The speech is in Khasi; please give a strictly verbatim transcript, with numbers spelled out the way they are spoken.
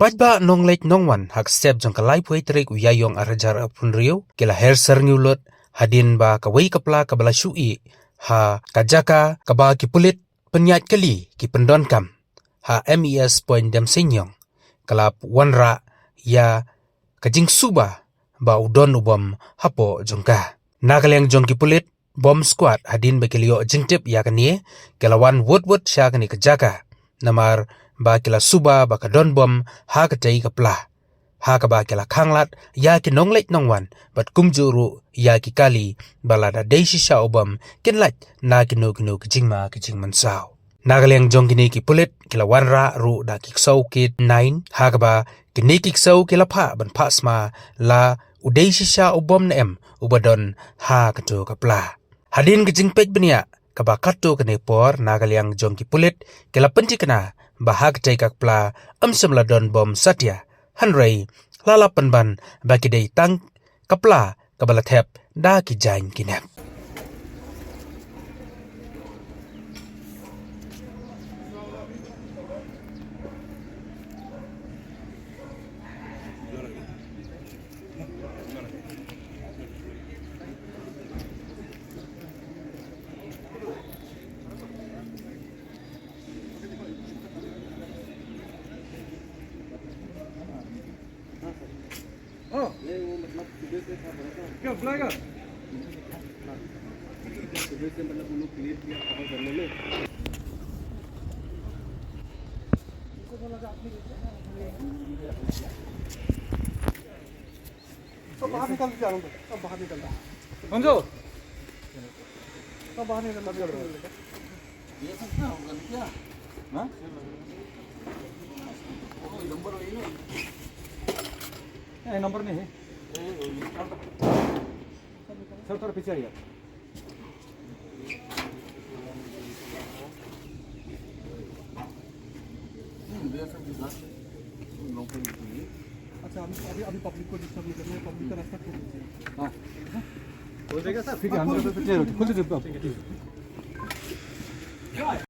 Paidbah nongleit nongwan ha ka step jong ka laiphew tarik u Ïaïong arhajar arphew hynriew ki la her syrngiew lut hadien ba kawei ka pla kaba la shu ih ha ka jaka kaba ki pulit pynïaid kali ki pyndonkam ha M E S Point Demseiniong ka la wanrah ïa ka jingsuba ba u don u bom hapoh jong ka. Na ka liang jong ki pulit bomb squad, hadien ba ki la ïoh jingtip ïa kane, ki la wan wut wut sha kane ka jaka, namar ba ki la suba ba ka don bom ha katei ka pla. Ha kaba ki la khanglad ïa ki nongleit nongwan bad kumjuh ruh ïa ki kali ba lada dei shisha u bom kin lait na kino kino ki jingma ki jingmynsaw. Na ka liang jong kine ki pulit ki la wanrah ruh da ki ksew ki nine, ha kaba kine ki ksew ki la phah ban phah sma la u dei shisha u bom ne em uba don ha kato ka pla. Hadien ka jingpeit bniah kaba katto katne por, na ka liang jong ki pulit ki la pynthikna ba ha katei ka pla ym shym la don bom satia, hynrei la lap pynban ba ki dei tang ka pla kaba la thep da ki jaiñ ki nep. हाँ सर। हाँ। नहीं, वो मतलब सुबह से था, बड़ा था। क्या बुलाएगा? सुबह से मतलब वो लोग क्लियर किया, खबर करने में। सब बाहर निकाल दीजिए, आनंद, सब बाहर निकाल दीजिए। समझो? सब बाहर निकाल दीजिए। ये सब क्या होगा, क्या? हाँ? कोई नंबर वही नहीं। नहीं, नंबर नहीं है। सर, थोड़ा पीछे आइए। अच्छा, अभी, अभी, अभी पब्लिक को डिस्टर्ब नहीं करना है, पब्लिक का रास्ता खोल दीजिए। हाँ। खोल देगा सर? ठीक है, हम लोग तो clear हो गया। खोल दीजिए, ठीक है, ठीक है।